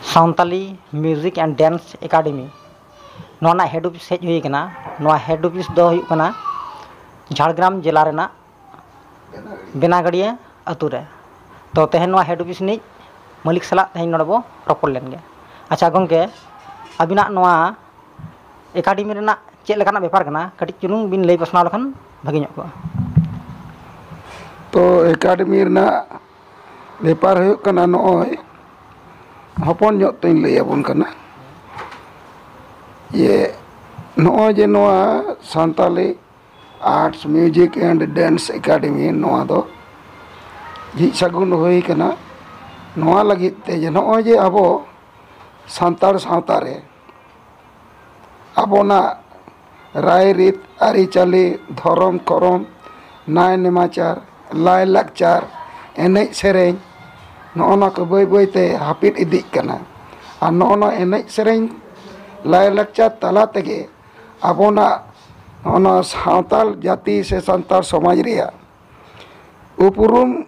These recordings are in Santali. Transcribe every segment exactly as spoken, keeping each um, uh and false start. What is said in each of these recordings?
Santali Music and Dance Academy, ᱱᱚᱣᱟ ᱨᱮᱱᱟᱜ head office ᱦᱮᱡ ᱦᱩᱭ ᱟᱠᱟᱱᱟ᱾ ᱱᱚᱣᱟ head office ᱫᱚ ᱦᱩᱭᱩᱜ ᱠᱟᱱᱟ ᱡᱷᱟᱲᱜᱨᱟᱢ ᱡᱮᱞᱟ ᱨᱮᱱᱟᱜ ᱵᱮᱱᱟᱜᱟᱲᱤᱭᱟᱹ ᱟᱹᱛᱩ ᱨᱮ᱾ ᱛᱚ, ᱛᱮᱦᱮᱧ ᱱᱚᱣᱟ head office ᱨᱤᱱᱤᱡ ᱢᱟᱹᱞᱤᱠ ᱥᱟᱞᱟᱜ ᱛᱮᱦᱮᱧ ᱱᱚᱰᱮ ᱵᱚ ᱨᱚᱯᱚᱲ ᱞᱮᱱ ᱜᱮ᱾ ᱟᱪᱪᱷᱟ ᱜᱚᱢᱠᱮ, ᱟᱹᱵᱤᱱᱟᱜ ᱱᱚᱣᱟ academy ᱨᱮᱱᱟᱜ ᱪᱮᱫ ᱞᱮᱠᱟᱱᱟᱜ ᱵᱮᱯᱟᱨ ᱠᱟᱱᱟ, ᱠᱟᱹᱴᱤᱡ ᱪᱩᱞᱩᱝ ᱵᱤᱱ ᱞᱟᱹᱭ ᱯᱟᱥᱱᱟᱣ ᱞᱮᱠᱷᱟᱱ ᱵᱷᱟᱹᱜᱤ ᱧᱚᱜ ᱠᱚᱜᱼᱟ᱾ ᱛᱚ, academy ᱨᱮᱱᱟᱜ ᱵᱮᱯᱟᱨ ᱦᱩᱭᱩᱜ ᱠᱟᱱᱟ, ᱱᱚᱜᱼᱚᱭ ᱦᱚᱯᱚᱱ ᱧᱚᱜ ᱛᱮᱧ ᱞᱟᱹᱭ ᱟᱵᱚᱱ ᱠᱟᱱᱟ᱾ ᱤᱭᱟᱹ, ᱱᱚᱜᱼᱚᱭ ᱡᱮ ᱱᱚᱣᱟ Santali Arts, Music and Dance Academy, ᱱᱚᱣᱟ ᱫᱚ ᱡᱷᱤᱡ ᱥᱟᱹᱜᱩᱱ ᱦᱩᱭ ᱠᱟᱱᱟ ᱱᱚᱣᱟ ᱞᱟᱹᱜᱤᱫ ᱛᱮ ᱡᱮ ᱱᱚᱜᱼᱚᱭ ᱡᱮ ᱟᱵᱚ ᱥᱟᱱᱛᱟᱲ ᱥᱟᱶᱛᱟ ᱨᱮ ᱟᱵᱚᱱᱟᱜ ᱨᱟᱭᱨᱤᱛ, ᱟᱹᱨᱤᱪᱟᱹᱞᱤ, ᱫᱷᱚᱨᱚᱢ ᱠᱚᱨᱚᱢ, ᱱᱟᱭ ᱱᱮᱢᱟᱪᱟᱨ, ᱞᱟᱭᱼᱞᱟᱠᱪᱟᱨ, ᱮᱱᱮᱡ ᱥᱮᱨᱮᱧ, ᱱᱚᱜᱼᱚ ᱱᱚᱣᱟ ᱠᱚ ᱵᱟᱹᱭ ᱵᱟᱹᱭᱛᱮ ᱦᱟᱹᱯᱤᱫ ᱤᱫᱤᱜ ᱠᱟᱱᱟ᱾ ᱟᱨ ᱱᱚᱜᱼᱚ ᱱᱚᱣᱟ ᱮᱱᱮᱡ ᱥᱮᱨᱮᱧ, ᱞᱟᱭᱼᱞᱟᱠᱪᱟᱨ ᱛᱟᱞᱟ ᱛᱮᱜᱮ ᱟᱵᱚᱱᱟᱜ ᱱᱚᱜᱼᱚ ᱱᱚᱣᱟ ᱥᱟᱶᱛᱟᱞ ᱡᱟᱹᱛᱤ ᱥᱮ ᱥᱟᱱᱛᱟᱲ ᱥᱚᱢᱟᱡᱽ ᱨᱮᱭᱟᱜ ᱩᱯᱨᱩᱢ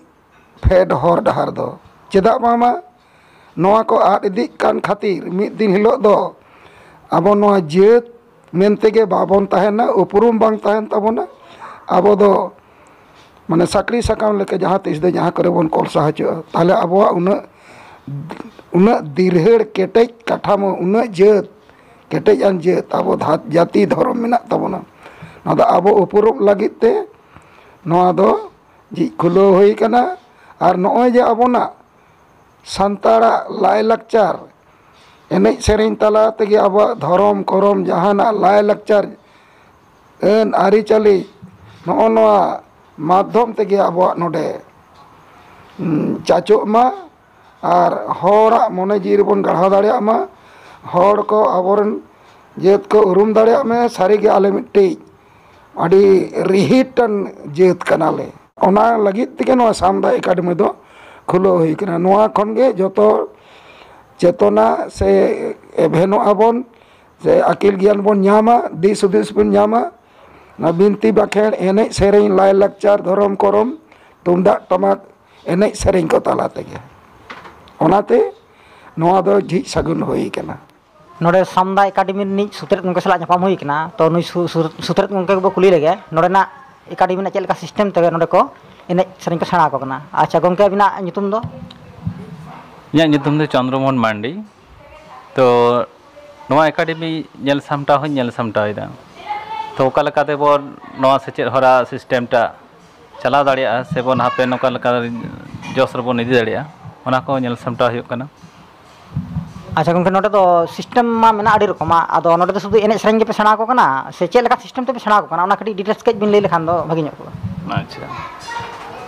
ᱯᱷᱮᱰ ᱦᱚᱨ ᱰᱟᱦᱟᱨ ᱫᱚ᱾ ᱪᱮᱫᱟᱜ ᱵᱟᱝᱢᱟ ᱱᱚᱣᱟ ᱠᱚ ᱟᱫ ᱤᱫᱤᱜ ᱠᱟᱱ ᱠᱷᱟᱹᱛᱤᱨ ᱢᱤᱫ ᱫᱤᱱ ᱦᱤᱞᱳᱜ ᱫᱚ ᱟᱵᱚ ᱱᱚᱣᱟ ᱡᱟᱹᱛ ᱢᱮᱱᱛᱮᱜᱮ ᱵᱟᱵᱚᱱ ᱛᱟᱦᱮᱱᱟ, ᱩᱯᱨᱩᱢ ᱵᱟᱝ ᱛᱟᱦᱮᱱ ᱛᱟᱵᱚᱱᱟ᱾ ᱟᱵᱚ ᱫᱚ ᱢᱟᱱᱮ ᱥᱟᱹᱠᱲᱤ ᱥᱟᱠᱟᱢ ᱞᱮᱠᱟ ᱡᱟᱦᱟᱸ ᱛᱤᱥ ᱫᱚ ᱡᱟᱦᱟᱸ ᱠᱚᱨᱮ ᱵᱚᱱ ᱠᱚᱞᱥᱟ ᱦᱚᱪᱚᱜᱼᱟ᱾ ᱛᱟᱦᱚᱞᱮ ᱟᱵᱚᱣᱟᱜ ᱩᱱᱟᱹᱜ, ᱩᱱᱟᱹᱜ ᱫᱤᱨᱦᱟᱹᱲ ᱠᱮᱴᱮᱡ ᱠᱟᱴᱷᱟᱢᱳ, ᱩᱱᱟᱹᱜ ᱡᱟᱹᱛ, ᱠᱮᱴᱮᱡ ᱟᱱ ᱡᱟᱹᱛ, ᱟᱵᱚ ᱫᱷᱟ-, ᱡᱟᱹᱛᱤ ᱫᱷᱚᱨᱚᱢ ᱢᱮᱱᱟᱜ ᱛᱟᱵᱚᱱᱟ᱾ ᱱᱚᱣᱟ ᱫᱚ ᱟᱵᱚ ᱩᱯᱨᱩᱢ ᱞᱟᱹᱜᱤᱫ ᱛᱮ ᱱᱚᱣᱟ ᱫᱚ ᱡᱷᱤᱡ ᱠᱷᱩᱞᱟᱹᱣ ᱦᱩᱭ ᱠᱟᱱᱟ᱾ ᱟᱨ ᱱᱚᱜᱼᱚᱭ ᱡᱮ ᱟᱵᱚᱱᱟᱜ ᱥᱟᱱᱛᱟᱲᱟᱜ ᱞᱟᱭᱼᱞᱟᱠᱪᱟᱨ, ᱮᱱᱮᱡ ᱥᱮᱨᱮᱧ ᱛᱟᱞᱟ ᱛᱮᱜᱮ ᱟᱵᱚᱣᱟᱜ ᱫᱷᱚᱨᱚᱢ ᱠᱚᱨᱚᱢ, ᱡᱟᱦᱟᱱᱟᱜ ᱞᱟᱭᱼᱞᱟᱠᱪᱟᱨ, ᱟᱹᱱ ᱟᱹᱨᱤᱪᱟᱹᱞᱤ, ᱱᱚᱜᱼᱚ ᱱᱚᱣᱟ ᱢᱟᱫᱽᱫᱷᱚᱢ ᱛᱮᱜᱮ ᱟᱵᱚᱣᱟᱜ ᱱᱚᱰᱮ, ᱩᱸ, ᱪᱟᱪᱳᱜ ᱢᱟ ᱟᱨ ᱦᱚᱲᱟᱜ ᱢᱚᱱᱮ ᱡᱤᱣᱤ ᱨᱮᱵᱚᱱ ᱜᱟᱲᱦᱟᱣ ᱫᱟᱲᱮᱭᱟᱜ ᱢᱟ, ᱦᱚᱲ ᱠᱚ ᱟᱵᱚᱨᱮᱱ ᱡᱟᱹᱛ ᱠᱚ ᱩᱨᱩᱢ ᱫᱟᱲᱮᱭᱟᱜ ᱢᱟ, ᱥᱟᱹᱨᱤᱜᱮ ᱟᱞᱮ ᱢᱤᱫᱴᱤᱡ ᱟᱹᱰᱤ ᱨᱤᱦᱤᱴ ᱟᱱ ᱡᱟᱹᱛ ᱠᱟᱱᱟᱞᱮ᱾ ᱚᱱᱟ ᱞᱟᱹᱜᱤᱫ ᱛᱮᱜᱮ ᱱᱚᱣᱟ ᱥᱟᱢᱫᱟ ᱮᱠᱟᱰᱮᱢᱤ ᱫᱚ ᱠᱷᱩᱞᱟᱹᱣ ᱦᱩᱭ ᱠᱟᱱᱟ᱾ ᱱᱚᱣᱟ ᱠᱷᱚᱱ ᱜᱮ ᱡᱚᱛᱚ ᱪᱮᱛᱚᱱᱟ ᱥᱮ ᱮᱵᱷᱮᱱᱚᱜᱼᱟ ᱵᱚᱱ, ᱥᱮ ᱟᱹᱠᱤᱞ ᱜᱮᱭᱟᱱ ᱵᱚᱱ ᱧᱟᱢᱟ, ᱫᱤᱥ ᱦᱩᱫᱤᱥ ᱵᱚᱱ ᱧᱟᱢᱟ᱾ ᱚᱱᱟ ᱵᱤᱱᱛᱤ ᱵᱟᱠᱷᱮᱲ, ᱮᱱᱮᱡ ᱥᱮᱨᱮᱧ, ᱞᱟᱭᱼᱞᱟᱠᱪᱟᱨ, ᱫᱷᱚᱨᱚᱢ ᱠᱚᱨᱚᱢ, ᱛᱩᱢᱫᱟᱜ ᱴᱟᱢᱟᱠ, ᱮᱱᱮᱡ ᱥᱮᱨᱮᱧ ᱠᱚ ᱛᱟᱞᱟ ᱛᱮᱜᱮ᱾ ᱚᱱᱟᱛᱮ ᱱᱚᱣᱟ ᱫᱚ ᱡᱷᱤᱡ ᱥᱟᱹᱜᱩᱱ ᱦᱩᱭ ᱠᱟᱱᱟ᱾ ᱱᱚᱰᱮ ᱥᱟᱢᱫᱟ ᱮᱠᱟᱰᱮᱢᱤ ᱨᱤᱱᱤᱡ ᱥᱩᱛᱨᱮᱛ ᱜᱚᱢᱠᱮ ᱥᱟᱞᱟᱜ ᱧᱟᱯᱟᱢ ᱦᱩᱭ ᱠᱟᱱᱟ᱾ ᱛᱚ ᱱᱩᱭ ᱥᱩ-, ᱥᱩ-, ᱥᱩᱛᱨᱮᱛ ᱜᱚᱢᱠᱮ ᱜᱮᱵᱚ ᱠᱩᱞᱤ ᱞᱮᱜᱮ, ᱱᱚᱰᱮᱱᱟᱜ ᱮᱠᱟᱰᱮᱢᱤ ᱨᱮᱱᱟᱜ ᱪᱮᱫ ᱞᱮᱠᱟ system ᱛᱮᱜᱮ ᱱᱚᱰᱮ ᱠᱚ ᱮᱱᱮᱡ ᱥᱮᱨᱮᱧ ᱠᱚ ᱥᱮᱬᱟ ᱟᱠᱚ ᱠᱟᱱᱟ᱾ ᱟᱪᱪᱷᱟ ᱜᱚᱢᱠᱮ, ᱟᱹᱵᱤᱱᱟᱜ ᱧᱩᱛᱩᱢ ᱫᱚ? ᱤᱧᱟᱹᱜ ᱧᱩᱛᱩᱢ ᱫᱚ ᱪᱚᱱᱫᱨᱚᱢᱳᱦᱚᱱ ᱢᱟᱱᱰᱤ᱾ ᱛᱚ ᱱᱚᱣᱟ ᱮᱠᱟᱰᱮᱢᱤ ᱧᱮᱞ ᱥᱟᱢᱴᱟᱣ ᱦᱚᱸᱧ ᱧᱮᱞ ᱥᱟᱢᱴᱟᱣ ᱮᱫᱟ᱾ ᱛᱚ ᱚᱠᱟ ᱞᱮᱠᱟ ᱛᱮᱵᱚᱱ ᱱᱚᱣᱟ ᱥᱮᱪᱮᱫ ᱦᱚᱨᱟ system ᱴᱟᱜ ᱪᱟᱞᱟᱣ ᱫᱟᱲᱮᱭᱟᱜᱼᱟ, ᱥᱮᱵᱚᱱ ᱦᱟᱯᱮᱱ ᱚᱠᱟ ᱞᱮᱠᱟ ᱡᱚᱥ ᱨᱮᱵᱚᱱ ᱤᱫᱤ ᱫᱟᱲᱮᱭᱟᱜᱼᱟ, ᱚᱱᱟ ᱠᱚ ᱧᱮᱞ ᱥᱟᱢᱴᱟᱣ ᱦᱩᱭᱩᱜ ᱠᱟᱱᱟ᱾ ᱟᱪᱪᱷᱟ ᱜᱚᱢᱠᱮ, ᱱᱚᱰᱮ ᱫᱚ system ᱢᱟ ᱢᱮᱱᱟᱜᱼᱟ ᱟᱹᱰᱤ ᱨᱚᱠᱚᱢᱟᱜ, ᱟᱫᱚ ᱱᱚᱰᱮ ᱫᱚ ᱥᱩᱫᱷᱩ ᱮᱱᱮᱡ ᱥᱮᱨᱮᱧ ᱜᱮᱯᱮ ᱥᱮᱬᱟ ᱟᱠᱚ ᱠᱟᱱᱟ ᱥᱮ ᱪᱮᱫ ᱞᱮᱠᱟ system ᱛᱮᱯᱮ ᱥᱮᱬᱟ ᱟᱠᱚ ᱠᱟᱱᱟ? ᱚᱱᱟ ᱠᱟᱹᱴᱤᱡ details ᱠᱟᱹᱡ ᱵᱤᱱ ᱞᱟᱹᱭ ᱞᱮᱠᱷᱟᱱ ᱫᱚ ᱵᱷᱟᱹᱜᱤ ᱧᱚᱜ ᱠᱚᱜᱼᱟ᱾ ᱟᱪᱪᱷᱟ,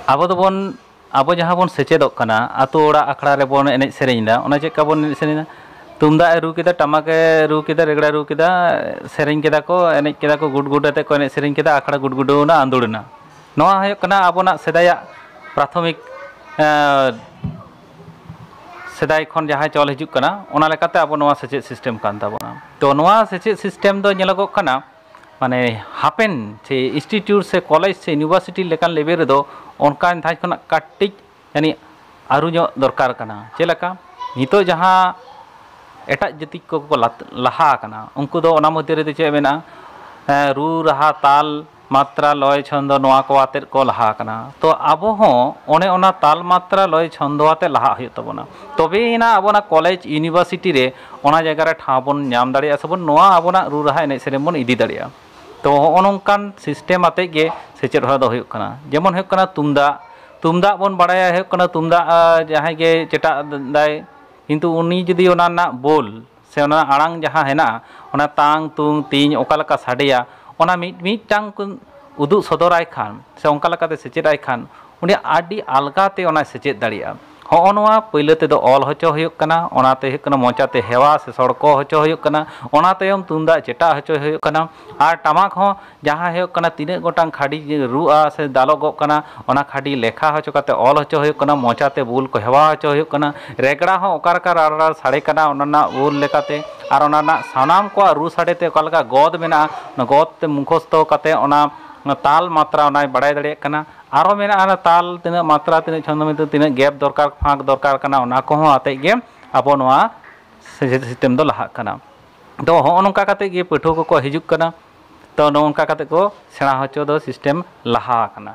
ᱟᱵᱚ ᱫᱚᱵᱚᱱ, ᱟᱵᱚ ᱡᱟᱦᱟᱸ ᱵᱚᱱ ᱥᱮᱪᱮᱫᱚᱜ ᱠᱟᱱᱟ, ᱟᱛᱳ ᱚᱲᱟᱜ ᱟᱠᱷᱲᱟ ᱨᱮᱵᱚᱱ ᱮᱱᱮᱡ ᱥᱮᱨᱮᱧ ᱮᱫᱟ, ᱚᱱᱟ ᱪᱮᱫ ᱞᱮᱠᱟ ᱵᱚᱱ ᱮᱱᱮᱡ ᱥᱮᱨᱮᱧ ᱮᱫᱟ? ᱛᱩᱢᱫᱟᱜ ᱮ ᱨᱩ ᱠᱮᱫᱟ, ᱴᱟᱢᱟᱠ ᱮ ᱨᱩ ᱠᱮᱫᱟ, ᱨᱮᱜᱽᱲᱟ ᱨᱩ ᱠᱮᱫᱟ, ᱥᱮᱨᱮᱧ ᱠᱮᱫᱟ ᱠᱚ, ᱮᱱᱮᱡ ᱠᱮᱫᱟ ᱠᱚ, ᱜᱩᱰ ᱜᱩᱰ ᱟᱛᱮ ᱠᱚ ᱮᱱᱮᱡ ᱥᱮᱨᱮᱧ ᱠᱮᱫᱟ, ᱟᱠᱷᱲᱟ ᱜᱩᱰ ᱜᱩᱰᱟᱹᱣ ᱮᱱᱟ, ᱟᱸᱫᱳᱲ ᱮᱱᱟ᱾ ᱱᱚᱣᱟ ᱦᱩᱭᱩᱜ ᱠᱟᱱᱟ ᱟᱵᱚᱱᱟᱜ ᱥᱮᱫᱟᱭᱟᱜ ᱯᱨᱟᱛᱷᱚᱢᱤᱠ, ᱮᱸ, ᱥᱮᱫᱟᱭ ᱠᱷᱚᱱ ᱡᱟᱦᱟᱸ ᱪᱚᱞ ᱦᱤᱡᱩᱜ ᱠᱟᱱᱟ, ᱚᱱᱟ ᱞᱮᱠᱟᱛᱮ ᱟᱵᱚ ᱱᱚᱣᱟ ᱥᱮᱪᱮᱫ system ᱠᱟᱱ ᱛᱟᱵᱚᱱᱟ᱾ ᱛᱚ ᱱᱚᱣᱟ ᱥᱮᱪᱮᱫ system ᱫᱚ ᱧᱮᱞᱚᱜᱚᱜ ᱠᱟᱱᱟ, ᱢᱟᱱᱮ ᱦᱟᱯᱮᱱ ᱥᱮ institute ᱥᱮ college ᱥᱮ university ᱞᱮᱠᱟᱱ level ᱨᱮᱫᱚ ᱚᱱᱠᱟᱱ ᱫᱷᱟᱡᱽ ᱠᱷᱚᱱᱟᱜ ᱠᱟᱹᱴᱤᱡ ᱡᱟᱹᱱᱤᱡ ᱟᱹᱨᱩ ᱧᱚᱜ ᱫᱚᱨᱠᱟᱨ ᱠᱟᱱᱟ᱾ ᱪᱮᱫ ᱞᱮᱠᱟ ᱱᱤᱛᱚᱜ ᱡᱟᱦᱟᱸ ᱮᱴᱟᱜ ᱡᱟᱹᱛᱤ ᱠᱚᱠᱚ ᱞᱟᱛ-, ᱞᱟᱦᱟ ᱟᱠᱟᱱᱟ, ᱩᱱᱠᱩ ᱫᱚ ᱚᱱᱟ ᱢᱚᱫᱽᱫᱷᱮ ᱨᱮᱫᱚ ᱪᱮᱫ ᱢᱮᱱᱟᱜᱼᱟ? ᱮᱸ, ᱨᱩ ᱨᱟᱦᱟ, ᱛᱟᱞ, ᱢᱟᱛᱨᱟ, ᱞᱚᱭ, ᱪᱷᱚᱱᱫᱚ, ᱱᱚᱣᱟ ᱠᱚ ᱟᱛᱮᱫ ᱠᱚ ᱞᱟᱦᱟ ᱟᱠᱟᱱᱟ᱾ ᱛᱚ ᱟᱵᱚ ᱦᱚᱸ ᱚᱱᱮ ᱚᱱᱟ ᱛᱟᱞ, ᱢᱟᱛᱨᱟ, ᱞᱚᱭ, ᱪᱷᱚᱱᱫᱚ ᱟᱛᱮᱫ ᱞᱟᱦᱟᱜ ᱦᱩᱭᱩᱜ ᱛᱟᱵᱚᱱᱟ᱾ ᱛᱚᱵᱮᱭᱮᱱᱟ ᱟᱵᱚᱱᱟᱜ college university ᱨᱮ ᱚᱱᱟ ᱡᱟᱭᱜᱟ ᱨᱮ ᱴᱷᱟᱶ ᱵᱚᱱ ᱧᱟᱢ ᱫᱟᱲᱮᱭᱟᱜᱼᱟ, ᱥᱮᱵᱚᱱ ᱱᱚᱣᱟ ᱟᱵᱚᱱᱟᱜ ᱨᱩ ᱨᱟᱦᱟ ᱮᱱᱮᱡ ᱥᱮᱨᱮᱧ ᱵᱚᱱ ᱤᱫᱤ ᱫᱟᱲᱮᱭᱟᱜᱼᱟ᱾ ᱛᱚ ᱦᱚᱸᱜᱼᱚ ᱱᱚᱝᱠᱟᱱ system ᱟᱛᱮᱫ ᱜᱮ ᱥᱮᱪᱮᱫ ᱦᱚᱨᱟ ᱫᱚ ᱦᱩᱭᱩᱜ ᱠᱟᱱᱟ᱾ ᱡᱮᱢᱚᱱ ᱦᱩᱭᱩᱜ ᱠᱟᱱᱟ ᱛᱩᱢᱫᱟᱜ, ᱛᱩᱢᱫᱟᱜ ᱵᱚᱱ ᱵᱟᱲᱟᱭᱟ ᱦᱩᱭᱩᱜ ᱠᱟᱱᱟ ᱛᱩᱢᱫᱟᱜ, ᱟᱨ ᱡᱟᱦᱟᱸᱭ ᱜᱮ ᱪᱮᱴᱟᱜ ᱫᱟᱭ, ᱠᱤᱱᱛᱩ ᱩᱱᱤ ᱡᱩᱫᱤ ᱚᱱᱟ ᱨᱮᱱᱟᱜ ᱵᱳᱞ ᱥᱮ ᱚᱱᱟ ᱟᱲᱟᱝ ᱡᱟᱦᱟᱸ ᱦᱮᱱᱟᱜᱼᱟ, ᱚᱱᱟ ᱛᱟᱝ, ᱛᱩᱝ, ᱛᱤᱧ ᱚᱠᱟ ᱞᱮᱠᱟ ᱥᱟᱰᱮᱭᱟ, ᱚᱱᱟ ᱢᱤᱫ ᱢᱤᱫᱴᱟᱝ ᱠᱚ ᱩᱫᱩᱜ ᱥᱚᱫᱚᱨᱟᱭ ᱠᱷᱟᱱ ᱥᱮ ᱚᱱᱠᱟ ᱞᱮᱠᱟᱛᱮ ᱥᱮᱪᱮᱫ ᱟᱭ ᱠᱷᱟᱱ, ᱩᱱᱤ ᱟᱹᱰᱤ ᱟᱞᱜᱟ ᱛᱮ ᱚᱱᱟᱭ ᱥᱮᱪᱮᱫ ᱫᱟᱲᱮᱭᱟᱜᱼᱟ᱾ ᱦᱚᱸᱜᱼᱚ ᱱᱚᱣᱟ ᱯᱳᱭᱞᱳ ᱛᱮᱫᱚ ᱚᱞ ᱦᱚᱪᱚ ᱦᱩᱭᱩᱜ ᱠᱟᱱᱟ, ᱚᱱᱟᱛᱮ ᱦᱩᱭᱩᱜ ᱠᱟᱱᱟ ᱢᱚᱪᱟᱛᱮ ᱦᱮᱣᱟ ᱥᱮ ᱥᱚᱲᱠᱚ ᱦᱚᱪᱚ ᱦᱩᱭᱩᱜ ᱠᱟᱱᱟ, ᱚᱱᱟ ᱛᱟᱭᱚᱢ ᱛᱩᱢᱫᱟᱜ ᱪᱮᱴᱟᱜ ᱦᱚᱪᱚ ᱦᱩᱭᱩᱜ ᱠᱟᱱᱟ, ᱟᱨ ᱴᱟᱢᱟᱠ ᱦᱚᱸ ᱡᱟᱦᱟᱸ ᱦᱩᱭᱩᱜ ᱠᱟᱱᱟ ᱛᱤᱱᱟᱹᱜ ᱜᱚᱴᱟᱝ ᱠᱷᱟᱹᱰᱤ ᱨᱩᱜᱼᱟ ᱥᱮ ᱫᱟᱞᱚᱜᱚᱜ ᱠᱟᱱᱟ, ᱚᱱᱟ ᱠᱷᱟᱹᱰᱤ ᱞᱮᱠᱷᱟ ᱦᱚᱪᱚ ᱠᱟᱛᱮ ᱚᱞ ᱦᱚᱪᱚ ᱦᱩᱭᱩᱜ ᱠᱟᱱᱟ, ᱢᱚᱪᱟᱛᱮ ᱵᱩᱞ ᱠᱚ ᱦᱮᱣᱟ ᱦᱚᱪᱚ ᱦᱩᱭᱩᱜ ᱠᱟᱱᱟ, ᱨᱮᱜᱽᱲᱟ ᱦᱚᱸ ᱚᱠᱟ ᱞᱮᱠᱟ ᱨᱟᱲ ᱨᱟᱲ ᱥᱟᱰᱮ ᱠᱟᱱᱟ ᱚᱱᱟ ᱨᱮᱱᱟᱜ ᱵᱩᱞ ᱞᱮᱠᱟᱛᱮ, ᱟᱨ ᱚᱱᱟ ᱨᱮᱱᱟᱜ ᱥᱟᱱᱟᱢ ᱠᱚᱣᱟᱜ ᱨᱩ ᱥᱟᱰᱮ ᱛᱮ ᱚᱠᱟ ᱞᱮᱠᱟ ᱜᱚᱫ ᱢᱮᱱᱟᱜᱼᱟ, ᱚᱱᱟ ᱜᱚᱫ ᱛᱮ ᱢᱩᱠᱷᱚᱥᱛᱚ ᱠᱟᱛᱮ ᱚᱱᱟ ᱛᱟᱞ ᱢᱟᱛᱨᱟ ᱚᱱᱟᱭ ᱵᱟᱲᱟᱭ ᱫᱟᱲᱮᱭᱟᱜ ᱠᱟᱱᱟ᱾ ᱟᱨᱚ ᱢᱮᱱᱟᱜᱼᱟ ᱚᱱᱟ ᱛᱟᱞ ᱛᱤᱱᱟᱹᱜ ᱢᱟᱛᱨᱟ, ᱛᱤᱱᱟᱹᱜ ᱪᱷᱚᱱᱫᱚ ᱢᱤᱛᱟᱹ, ᱛᱤᱱᱟᱹᱜ gap ᱫᱚᱨᱠᱟᱨ, ᱯᱷᱟᱸᱠ ᱫᱚᱨᱠᱟᱨ ᱠᱟᱱᱟ, ᱚᱱᱟ ᱠᱚᱦᱚᱸ ᱟᱛᱮᱫ ᱜᱮ ᱟᱵᱚ ᱱᱚᱣᱟ ᱥᱮᱪᱮᱫ ᱥᱤᱥᱴᱮᱢ ᱫᱚ ᱞᱟᱦᱟᱜ ᱠᱟᱱᱟ᱾ ᱛᱚ ᱦᱚᱸᱜᱼᱚ ᱱᱚᱝᱠᱟ ᱠᱟᱛᱮ ᱜᱮ ᱯᱟᱹᱴᱷᱩᱣᱟᱹ ᱠᱚᱠᱚ ᱦᱤᱡᱩᱜ ᱠᱟᱱᱟ᱾ ᱛᱚ ᱱᱚᱜᱼᱚ ᱱᱚᱝᱠᱟ ᱠᱟᱛᱮ ᱠᱚ ᱥᱮᱬᱟ ᱦᱚᱪᱚ ᱫᱚ ᱥᱤᱥᱴᱮᱢ ᱞᱟᱦᱟ ᱟᱠᱟᱱᱟ᱾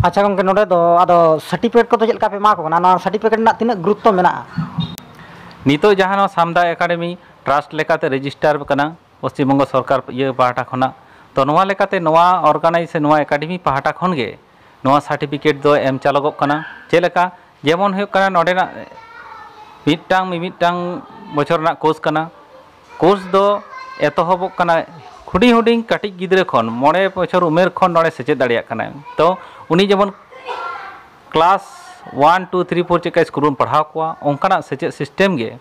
ᱟᱪᱪᱷᱟ ᱜᱚᱢᱠᱮ, ᱱᱚᱰᱮ ᱫᱚ ᱟᱫᱚ ᱥᱟᱨᱴᱤᱯᱷᱤᱠᱮᱴ ᱠᱚᱫᱚ ᱪᱮᱫ ᱞᱮᱠᱟ ᱯᱮ ᱮᱢᱟ ᱠᱚ ᱠᱟᱱᱟ? ᱱᱚᱣᱟ ᱥᱟᱨᱴᱤᱯᱷᱤᱠᱮᱴ ᱨᱮᱱᱟᱜ ᱛᱤᱱᱟᱹᱜ ᱜᱩᱨᱩᱛᱛᱚ ᱢᱮᱱᱟᱜᱼᱟ? ᱱᱤᱛᱚᱜ ᱡᱟᱦᱟᱸ ᱱᱚᱣᱟ ᱥᱟᱢᱫᱟ ᱮᱠᱟᱰᱮᱢᱤ ᱴᱨᱟᱥᱴ ᱞᱮᱠᱟᱛᱮ ᱨᱮᱡᱤᱥᱴᱟᱨ ᱠᱟᱱᱟ ᱯᱚᱥᱪᱤᱢ ᱵᱚᱝᱜᱚ ᱥᱚᱨᱠᱟᱨ ᱤᱭᱟᱹ ᱯᱟᱦᱴᱟ ᱠᱷᱚᱱᱟᱜ, ᱛᱚ ᱱᱚᱣᱟ ᱞᱮᱠᱟᱛᱮ ᱱᱚᱣᱟ ᱚᱨᱜᱟᱱᱟᱭᱤᱡᱽ ᱥᱮ ᱱᱚᱣᱟ ᱮᱠᱟᱰᱮᱢᱤ ᱯᱟᱦᱴᱟ ᱠᱷᱚᱱ ᱜᱮ ᱱᱚᱣᱟ ᱥᱟᱨᱴᱤᱯᱷᱤᱠᱮᱴ ᱫᱚ ᱮᱢ ᱪᱟᱞᱚᱜᱚᱜ ᱠᱟᱱᱟ᱾ ᱪᱮᱫ ᱞᱮᱠᱟ? ᱡᱮᱢᱚᱱ ᱦᱩᱭᱩᱜ ᱠᱟᱱᱟ, ᱱᱚᱰᱮᱱᱟᱜ ᱢᱤᱫᱴᱟᱝ ᱢᱤᱢᱤᱫᱴᱟᱝ ᱵᱚᱪᱷᱚᱨ ᱨᱮᱱᱟᱜ ᱠᱳᱨᱥ ᱠᱟᱱᱟ᱾ ᱠᱳᱨᱥ ᱫᱚ ᱮᱛᱚᱦᱚᱵᱚᱜ ᱠᱟᱱᱟ ᱦᱩᱰᱤᱧ ᱦᱩᱰᱤᱧ ᱠᱟᱹᱴᱤᱡ ᱜᱤᱫᱽᱨᱟᱹ ᱠᱷᱚᱱ, ᱢᱚᱬᱮ ᱵᱚᱪᱷᱚᱨ ᱩᱢᱮᱨ ᱠᱷᱚᱱ ᱱᱚᱰᱮ ᱥᱮᱪᱮᱫ ᱫᱟᱲᱮᱭᱟᱜ ᱠᱟᱱᱟᱭ᱾ ᱛᱚ ᱩᱱᱤ ᱡᱮᱢᱚᱱ class one, two, three, four ᱪᱮᱫ ᱞᱮᱠᱟ ᱥᱠᱩᱞ ᱵᱚᱱ ᱯᱟᱲᱦᱟᱣ ᱠᱚᱣᱟ, ᱚᱱᱠᱟᱱᱟᱜ ᱥᱮᱪᱮᱫ ᱥᱤᱥᱴᱮᱢ ᱜᱮ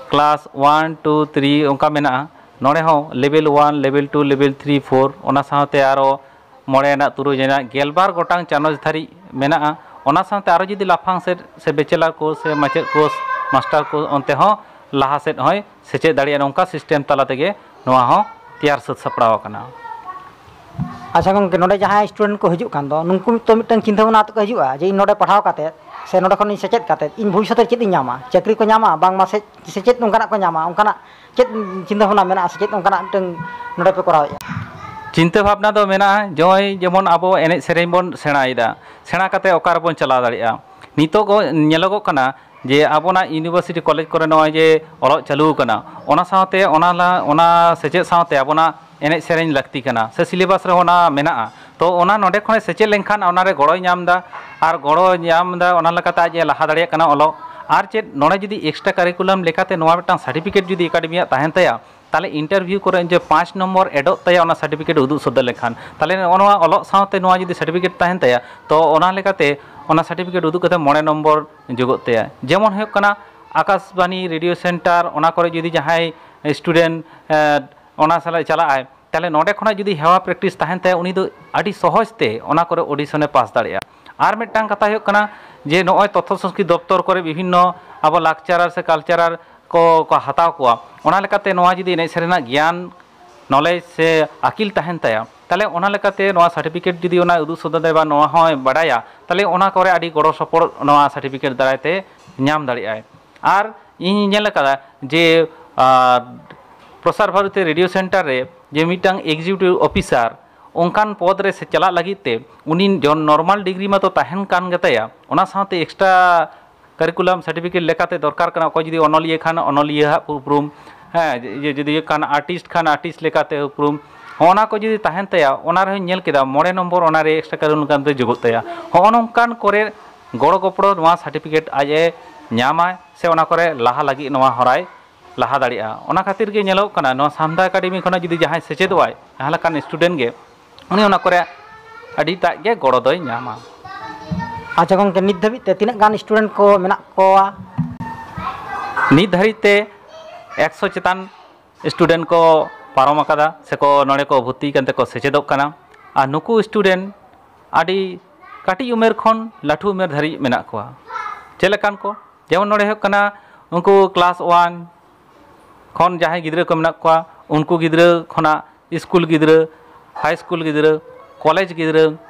ᱠᱞᱟᱥ ᱳᱣᱟᱱ, ᱴᱩ, ᱛᱷᱨᱤ ᱚᱱᱠᱟ ᱢᱮᱱᱟᱜᱼᱟ᱾ ᱱᱚᱰᱮ ᱦᱚᱸ ᱞᱮᱵᱮᱞ ᱳᱣᱟᱱ, ᱞᱮᱵᱮᱞ ᱴᱩ, ᱞᱮᱵᱮᱞ ᱛᱷᱨᱤ, ᱯᱷᱳᱨ, ᱚᱱᱟ ᱥᱟᱶᱛᱮ ᱟᱨᱚ ᱢᱚᱬᱮ ᱨᱮᱱᱟᱜ, ᱛᱩᱨᱩᱭ ᱨᱮᱱᱟᱜ, ᱜᱮᱞᱵᱟᱨ ᱜᱚᱴᱟᱝ ᱪᱟᱱᱟᱪ ᱫᱷᱟᱹᱨᱤᱡ ᱢᱮᱱᱟᱜᱼᱟ᱾ ᱚᱱᱟ ᱥᱟᱶᱛᱮ ᱟᱨᱚ ᱡᱩᱫᱤ ᱞᱟᱯᱷᱟᱝ ᱥᱮᱫ ᱥᱮ ᱵᱮᱪᱮᱞᱟᱨ ᱠᱳᱨᱥ ᱥᱮ ᱢᱟᱪᱮᱫ ᱠᱳᱨᱥ, ᱢᱟᱥᱴᱟᱨ ᱠᱳᱨᱥ, ᱚᱱᱛᱮ ᱦᱚᱸ ᱞᱟᱦᱟ ᱥᱮᱫ ᱦᱚᱸᱭ ᱥᱮᱪᱮᱫ ᱫᱟᱲᱮᱭᱟᱜᱼᱟ᱾ ᱱᱚᱝᱠᱟ ᱥᱤᱥᱴᱮᱢ ᱛᱟᱞᱟ ᱛᱮᱜᱮ ᱱᱚᱣᱟ ᱦᱚᱸ ᱛᱮᱭᱟᱨ ᱥᱟᱹᱛ ᱥᱟᱯᱲᱟᱣ ᱟᱠᱟᱱᱟ᱾ ᱟᱪᱪᱷᱟ ᱜᱚᱢᱠᱮ, ᱱᱚᱰᱮ ᱡᱟᱦᱟᱸᱭ ᱥᱴᱩᱰᱮᱱᱴ ᱠᱚ ᱦᱤᱡᱩᱜ ᱠᱟᱱ ᱫᱚ, ᱱᱩᱠᱩ ᱛᱚ ᱢᱤᱫᱴᱟᱝ ᱪᱤᱱᱛᱟᱹ ᱵᱷᱟᱵᱽᱱᱟ ᱠᱟᱛᱮ ᱠᱚ ᱦᱤᱡᱩᱜᱼᱟ ᱡᱮ ᱤᱧ ᱱᱚᱰᱮ ᱯᱟᱲᱦᱟᱣ ᱠᱟᱛᱮ ᱥᱮ ᱱᱚᱰᱮ ᱠᱷᱚᱱ ᱤᱧ ᱥᱮᱪᱮᱫ ᱠᱟᱛᱮ ᱤᱧ ᱵᱷᱚᱵᱤᱥᱥᱚᱛ ᱨᱮ ᱪᱮᱫ ᱤᱧ ᱧᱟᱢᱟ, ᱪᱟᱹᱠᱨᱤ ᱠᱚ ᱧᱟᱢᱟ, ᱵᱟᱝᱢᱟ ᱥᱮ ᱥᱮᱪᱮᱫ ᱚᱱᱠᱟᱱᱟᱜ ᱠᱚ ᱧᱟᱢᱟ, ᱚᱱᱠᱟᱱᱟᱜ ᱪᱮᱫ ᱪᱤᱱᱛᱟᱹ ᱵᱷᱟᱵᱽᱱᱟ ᱢᱮᱱᱟᱜᱼᱟ ᱥᱮ ᱪᱮᱫ ᱚᱱᱠᱟᱱᱟᱜ ᱢᱤᱫᱴᱟᱝ ᱱᱚᱰᱮ ᱯᱮ ᱠᱚᱨᱟᱣᱮᱫᱼᱟ? ᱪᱤᱱᱛᱟᱹ ᱵᱷᱟᱵᱽᱱᱟ ᱫᱚ ᱢᱮᱱᱟᱜᱼᱟ, ᱱᱚᱜᱼᱚᱭ ᱡᱮᱢᱚᱱ ᱟᱵᱚ ᱮᱱᱮᱡ ᱥᱮᱨᱮᱧ ᱵᱚᱱ ᱥᱮᱬᱟᱭᱮᱫᱟ, ᱥᱮᱬᱟ ᱠᱟᱛᱮ ᱚᱠᱟ ᱨᱮᱵᱚᱱ ᱪᱟᱞᱟᱣ ᱫᱟᱲᱮᱭᱟᱜᱼᱟ? ᱱᱤᱛᱚᱜ ᱧᱮᱞᱚᱜᱚᱜ ᱠᱟᱱᱟ ᱡᱮ ᱟᱵᱚᱱᱟᱜ ᱤᱭᱩᱱᱤᱵᱷᱟᱨᱥᱤᱴᱤ ᱠᱚᱞᱮᱡᱽ ᱠᱚᱨᱮ ᱱᱚᱜᱼᱚᱭ ᱡᱮ ᱚᱞᱚᱜ ᱪᱟᱹᱞᱩ ᱟᱠᱟᱱᱟ, ᱚᱱᱟ ᱥᱟᱶᱛᱮ ᱚᱱᱟ ᱞᱟ-, ᱚᱱᱟ ᱥᱮᱪᱮᱫ ᱥᱟᱶᱛᱮ ᱟᱵᱚᱱᱟᱜ ᱮᱱᱮᱡ ᱥᱮᱨᱮᱧ ᱞᱟᱹᱠᱛᱤ ᱠᱟᱱᱟ ᱥᱮ ᱥᱤᱞᱮᱵᱟᱥ ᱨᱮ ᱚᱱᱟ ᱢᱮᱱᱟᱜᱼᱟ᱾ ᱛᱚ ᱚᱱᱟ ᱱᱚᱰᱮ ᱠᱷᱚᱱᱮ ᱥᱮᱪᱮᱫ ᱞᱮᱱᱠᱷᱟᱱ ᱚᱱᱟᱨᱮ ᱜᱚᱲᱚᱭ ᱧᱟᱢ ᱮᱫᱟ, ᱟᱨ ᱜᱚᱲᱚᱭ ᱧᱟᱢ ᱮᱫᱟ, ᱚᱱᱟ ᱞᱮᱠᱟᱛᱮ ᱟᱡ ᱮ ᱞᱟᱦᱟ ᱫᱟᱲᱮᱭᱟᱜ ᱠᱟᱱᱟ ᱚᱞᱚᱜ᱾ ᱟᱨ ᱪᱮᱫ ᱱᱚᱰᱮ ᱡᱩᱫᱤ ᱮᱠᱥᱴᱨᱟ ᱠᱟᱨᱤᱠᱩᱞᱟᱢ ᱞᱮᱠᱟᱛᱮ ᱱᱚᱣᱟ ᱢᱤᱫᱴᱟᱝ ᱥᱟᱨᱴᱤᱯᱷᱤᱠᱮᱴ ᱡᱩᱫᱤ ᱮᱠᱟᱰᱮᱢᱤᱭᱟᱜ ᱛᱟᱦᱮᱱ ᱛᱟᱭᱟ, ᱛᱟᱦᱚᱞᱮ ᱤᱱᱴᱟᱨᱵᱷᱤᱭᱩ ᱠᱚᱨᱮ ᱡᱮ ᱯᱟᱸᱪ ᱱᱚᱢᱵᱚᱨ ᱮᱰᱚᱜ ᱛᱟᱭᱟ ᱚᱱᱟ ᱥᱟᱨᱴᱤᱯᱷᱤᱠᱮᱴ ᱩᱫᱩᱜ ᱥᱚᱫᱚᱨ ᱞᱮᱠᱷᱟᱱ, ᱛᱟᱦᱚᱞᱮ ᱱᱚᱜᱼᱚ ᱱᱚᱣᱟ ᱚᱞᱚᱜ ᱥᱟᱶᱛᱮ ᱱᱚᱣᱟ ᱡᱩᱫᱤ ᱥᱟᱨᱴᱤᱯᱷᱤᱠᱮᱴ ᱛᱟᱦᱮᱱ ᱛᱟᱭᱟ, ᱛᱚ ᱚᱱᱟ ᱞᱮᱠᱟᱛᱮ ᱚᱱᱟ ᱥᱟᱨᱴᱤᱯᱷᱤᱠᱮᱴ ᱩᱫᱩᱜ ᱠᱟᱛᱮ ᱢᱚᱬᱮ ᱱᱚᱢᱵᱚᱨ ᱡᱩᱜᱚᱜ ᱛᱟᱭᱟ᱾ ᱡᱮᱢᱚᱱ ᱦᱩᱭᱩᱜ ᱠᱟᱱᱟ ᱟᱠᱟᱥᱵᱟᱱᱤ ᱨᱮᱰᱤᱭᱳ ᱥᱮᱱᱴᱟᱨ, ᱚᱱᱟ ᱠᱚᱨᱮ ᱡᱩᱫᱤ ᱡᱟᱦᱟᱸᱭ ᱥᱴᱩᱰᱮᱱᱴ ᱚᱱᱟ ᱥᱟᱞᱟᱜ ᱪᱟᱞᱟᱜ ᱟᱭ, ᱛᱟᱦᱚᱞᱮ ᱱᱚᱰᱮ ᱠᱷᱚᱱᱟᱜ ᱡᱩᱫᱤ ᱦᱮᱣᱟ ᱯᱨᱮᱠᱴᱤᱥ ᱛᱟᱦᱮᱱ ᱛᱟᱭᱟ, ᱩᱱᱤ ᱫᱚ ᱟᱹᱰᱤ ᱥᱚᱦᱚᱡᱽ ᱛᱮ ᱚᱱᱟ ᱠᱚᱨᱮ ᱚᱰᱤᱥᱚᱱᱮ ᱯᱟᱥ ᱫᱟᱲᱮᱭᱟᱜᱼᱟ᱾ ᱟᱨ ᱢᱤᱫᱴᱟᱝ ᱠᱟᱛᱷᱟ ᱦᱩᱭᱩᱜ ᱠᱟᱱᱟ ᱡᱮ ᱱᱚᱜᱼᱚᱭ ᱛᱚᱛᱛᱷᱚ ᱥᱚᱝᱥᱠᱨᱤᱛ ᱫᱚᱯᱛᱚᱨ ᱠᱚᱨᱮ ᱵᱤᱵᱷᱤᱱᱱᱚ ᱟᱵᱚ ᱞᱟᱠᱪᱟᱨᱟᱨ ᱥᱮ ᱠᱟᱞᱪᱟᱨᱟᱨ ᱠᱚ, ᱠᱚ ᱦᱟᱛᱟᱣ ᱠᱚᱣᱟ, ᱚᱱᱟ ᱞᱮᱠᱟᱛᱮ ᱱᱚᱣᱟ ᱡᱩᱫᱤ ᱮᱱᱮᱡ ᱥᱮᱨᱮᱧ ᱨᱮᱱᱟᱜ ᱜᱮᱭᱟᱱ, ᱱᱚᱞᱮᱡᱽ ᱥᱮ ᱟᱹᱠᱤᱞ ᱛᱟᱦᱮᱱ ᱛᱟᱭᱟ, ᱛᱟᱦᱚᱞᱮ ᱚᱱᱟ ᱞᱮᱠᱟᱛᱮ ᱱᱚᱣᱟ ᱥᱟᱨᱴᱤᱯᱷᱤᱠᱮᱴ ᱡᱩᱫᱤ ᱚᱱᱟ ᱩᱫᱩᱜ ᱥᱚᱫᱚᱨ ᱫᱟᱲᱮᱭᱟᱜᱼᱟ, ᱱᱚᱣᱟ ᱦᱚᱸᱭ ᱵᱟᱰᱟᱭᱟ, ᱛᱟᱦᱚᱞᱮ ᱚᱱᱟ ᱠᱚᱨᱮ ᱟᱹᱰᱤ ᱜᱚᱲᱚ ᱥᱚᱯᱚᱦᱚᱫ ᱱᱚᱣᱟ ᱥᱟᱨᱴᱤᱯᱷᱤᱠᱮᱴ ᱫᱟᱨᱟᱭ ᱛᱮ ᱧᱟᱢ ᱫᱟᱲᱮᱭᱟᱜᱼᱟᱭ᱾ ᱟᱨ ᱤᱧ ᱧᱮᱞ ᱟᱠᱟᱫᱟ ᱡᱮ ᱟᱨ ᱯᱨᱚᱥᱟᱨ ᱵᱷᱟᱨᱚᱛᱤ ᱨᱮᱰᱤᱭᱳ ᱥᱮᱱᱴᱟᱨ ᱨᱮ ᱡᱮ ᱢᱤᱫᱴᱟᱝ ᱮᱠᱡᱤᱠᱤᱭᱩᱴᱤᱵᱷ ᱚᱯᱷᱤᱥᱟᱨ ᱚᱱᱠᱟᱱ ᱯᱚᱫᱽ ᱨᱮ ᱥᱮ ᱪᱟᱞᱟᱜ ᱞᱟᱹᱜᱤᱫ ᱛᱮ ᱩᱱᱤ ᱡᱚᱱ ᱱᱚᱨᱢᱟᱞ ᱰᱤᱜᱽᱨᱤ ᱢᱟᱛᱚ ᱛᱟᱦᱮᱱ ᱠᱟᱱ ᱜᱮᱛᱟᱭᱟ, ᱚᱱᱟ ᱥᱟᱶᱛᱮ ᱮᱠᱥᱴᱨᱟ ᱠᱟᱨᱤᱠᱩᱞᱟᱢ ᱥᱟᱨᱴᱤᱯᱷᱤᱠᱮᱴ ᱞᱮᱠᱟᱛᱮ ᱫᱚᱨᱠᱟᱨ ᱠᱟᱱᱟ᱾ ᱚᱠᱚᱭ ᱡᱩᱫᱤ ᱚᱱᱚᱞᱤᱭᱟᱹ ᱠᱷᱟᱱ ᱚᱱᱚᱞᱤᱭᱟᱹ ᱦᱟᱜ ᱩᱯᱨᱩᱢ, ᱦᱮᱸ, ᱡᱩᱫᱤ ᱠᱷᱟᱱ ᱟᱨᱴᱤᱥᱴ ᱠᱷᱟᱱ ᱟᱨᱴᱤᱥᱴ ᱞᱮᱠᱟᱛᱮ ᱩᱯᱨᱩᱢ, ᱦᱚᱸᱜᱼᱚ ᱱᱟ ᱠᱚ ᱡᱩᱫᱤ ᱛᱟᱦᱮᱱ ᱛᱟᱭᱟ, ᱚᱱᱟ ᱨᱮᱦᱚᱸᱧ ᱧᱮᱞ ᱠᱮᱫᱟ ᱢᱚᱬᱮ ᱱᱚᱢᱵᱚᱨ ᱚᱱᱟ ᱨᱮ ᱮᱠᱥᱴᱨᱟ ᱠᱟᱨᱤᱠᱩᱞᱟᱢ ᱠᱟᱱᱛᱮ ᱡᱳᱜᱚᱜ ᱛᱟᱭᱟ᱾ ᱦᱚᱸᱜᱼᱚ ᱱᱚᱝᱠᱟᱱ ᱠᱚᱨᱮ ᱜᱚᱲᱚ ᱜᱚᱯᱚᱲᱚ ᱱᱚᱣᱟ ᱥᱟᱨᱴᱤᱯᱷᱤᱠᱮᱴ ᱟᱡ ᱮ ᱧᱟᱢᱟᱭ ᱥᱮ ᱚᱱᱟ ᱠᱚᱨᱮ ᱞᱟᱦᱟ ᱞᱟᱹᱜᱤᱫ ᱱᱚᱣᱟ ᱦᱚᱨᱟᱭ ᱞᱟᱦᱟ ᱫᱟᱲᱮᱭᱟᱜᱼᱟ᱾ ᱚᱱᱟ ᱠᱷᱟᱹᱛᱤᱨ ᱜᱮ ᱧᱮᱞᱚᱜ ᱠᱟᱱᱟ ᱱᱚᱣᱟ ᱥᱟᱱᱛᱷᱟ ᱮᱠᱟᱰᱮᱢᱤ ᱠᱷᱚᱱᱟᱜ ᱡᱩᱫᱤ ᱡᱟᱦᱟᱸᱭ ᱥᱮᱪᱮᱫᱚᱜ ᱟᱭ, ᱡᱟᱦᱟᱸ ᱞᱮᱠᱟᱱ ᱥᱴᱩᱰᱮᱱᱴ ᱜᱮ, ᱩᱱᱤ ᱚᱱᱟ ᱠᱚᱨᱮ ᱟᱹᱰᱤᱴᱟᱜ ᱜᱮ ᱜᱚᱲᱚ ᱫᱚᱭ ᱧᱟᱢᱟ᱾ ᱟᱪᱪᱷᱟ ᱜᱚᱢᱠᱮ, ᱱᱤᱛ ᱫᱷᱟᱹᱵᱤᱡ ᱛᱮ ᱛᱤᱱᱟᱹᱜ ᱜᱟᱱ ᱥᱴᱩᱰᱮᱱᱴ ᱠᱚ ᱢᱮᱱᱟᱜ ᱠᱚᱣᱟ? ᱱᱤᱛ ᱫᱷᱟᱹᱨᱤᱡ ᱛᱮ ᱮᱠᱥᱚ ᱪᱮᱛᱟᱱ ᱥᱴᱩᱰᱮᱱᱴ ᱠᱚ ᱯᱟᱨᱚᱢ ᱟᱠᱟᱫᱟ ᱥᱮᱠᱚ ᱱᱚᱰᱮ ᱠᱚ ᱵᱷᱚᱨᱛᱤ ᱠᱟᱱ ᱛᱮᱠᱚ ᱥᱮᱪᱮᱫᱚᱜ ᱠᱟᱱᱟ᱾ ᱟᱨ ᱱᱩᱠᱩ ᱥᱴᱩᱰᱮᱱᱴ ᱟᱹᱰᱤ ᱠᱟᱹᱴᱤᱡ ᱩᱢᱮᱨ ᱠᱷᱚᱱ ᱞᱟᱹᱴᱷᱩ ᱩᱢᱮᱨ ᱫᱷᱟᱹᱨᱤᱡ ᱢᱮᱱᱟᱜ ᱠᱚᱣᱟ᱾ ᱪᱮᱫ ᱞᱮᱠᱟᱱ ᱠᱚ? ᱡᱮᱢᱚᱱ ᱱᱚᱰᱮ ᱦᱩᱭᱩᱜ ᱠᱟᱱᱟ ᱩᱱᱠᱩ ᱠᱞᱟᱥ ᱳᱣᱟᱱ ᱠᱷᱚᱱ ᱡᱟᱦᱟᱸᱭ ᱜᱤᱫᱽᱨᱟᱹ ᱠᱚ ᱢᱮᱱᱟᱜ ᱠᱚᱣᱟ, ᱩᱱᱠᱩ ᱜᱤᱫᱽᱨᱟᱹ ᱠᱷᱚᱱᱟᱜ ᱥᱠᱩᱞ ᱜᱤᱫᱽᱨᱟᱹ, ᱦᱟᱭ ᱥᱠᱩᱞ ᱜᱤᱫᱽᱨᱟᱹ, ᱠᱚᱞᱮᱡᱽ ᱜᱤᱫᱽᱨᱟᱹ,